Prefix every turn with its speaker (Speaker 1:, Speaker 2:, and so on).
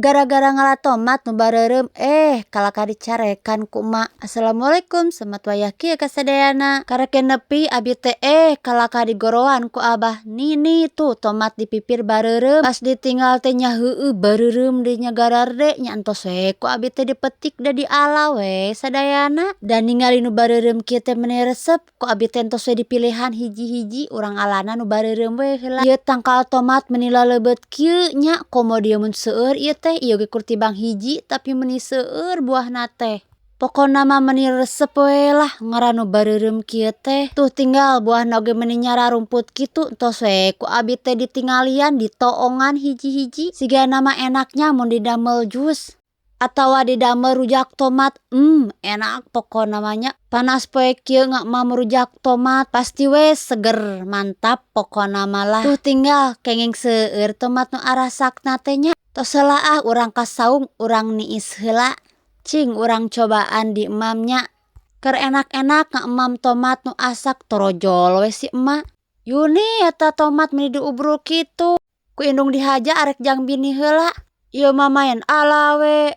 Speaker 1: Gara-gara ngala tomat nu bareureum, eh, kalakah dicarekan ku emak. Assalamualaikum, semat wayah kieu kasadayana. Karek nepi abi teh, eh, kalakah digoroan ku abah. Nini tuh tomat di pipir bareureum. Pas ditinggal teh nya heueuh, bareureum deui nya, gararde nya. Entos we ku abi teh dipetik da diala we sadayana. Da ningali nu bareureum kieu teh meni resep, ku abi teh entos we dipilihan hiji-hiji, urang alana nu bareureum we heula. Ieu tangkal tomat meni lalebeut kieu nya, komo dieu mun seueur ieu teh, ieu ge kur tibang hiji tapi meni seueur buahna teh. Pokona mah meni resep we lah ngaran nu bareureum kieu teh. Tuh tinggal buahna oge meni nyararumput kitu, entos we ku abi teh ditinggalian, ditoongan hiji-hiji. Sigana mah enaknya mun didamel jus atawa didamel rujak tomat, enak pokona mah nya. Panas poe kieu ngamam rujak tomat pasti we seger, mantap pokona mah lah. Tuh tinggal kenging seueur tomat nu arasakna teh nya. Tos heula ah, urang ka saung, urang niis heula. Cing urang cobaan di emam nya. Keur enak-enak ngamam tomat nu asak, torojol we si emak. Yuni, eta tomat meni diubrul kitu. Ku indung dihaja arek jang bini heula. Ieu mah maen ala we.